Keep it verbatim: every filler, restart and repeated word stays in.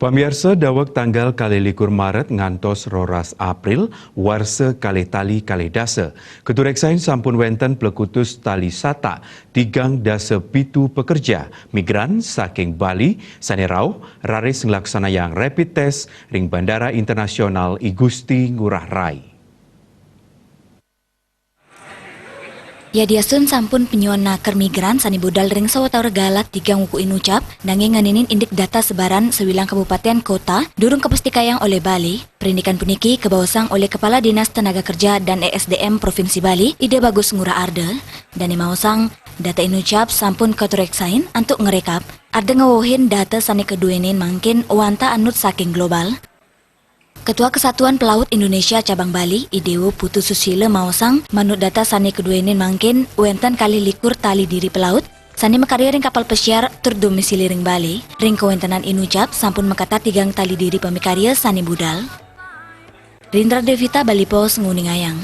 Pamiarsa, daweg tanggal kalih likur Maret ngantos roras April, warsa kalih tali kalih dasa, katureksain sampun wenten plekutus tali satak tigang dasa pitu pekerja migran saking Bali sane rauh raris nglaksanayang rapid test ring Bandara Internasional I Gusti Ngurah Rai. Yadiastun sampun penyuan naker migran sane budal ring sawatara galah tigang wuku inucap, nanging nganinin indik data sebaran sawilang kabupaten kota durung kapastikayang olih Bali. Perindikan puniki kabaosang olih Kepala Dinas Tenaga Kerja dan E S D M Provinsi Bali, Ida Bagus Ngurah Arda. Dane maosang, data inucap sampun katureksain antuk ngrekap. Arda ngwewehin data sane kaduenin mangkin wantah anut saking global. Ketua Kesatuan Pelaut Indonesia Cabang Bali, I Dewa Putu Susila maosang, manut data sane kaduenin mangkin wenten kalih likur tali diri pelaut sane makarya ring kapal pesiar tur domisili ring Bali. Ring kawentenan inucap sampun makatah tigang tali diri pamikarya sane budal. Rindra Devita, Bali Post, nguningayang.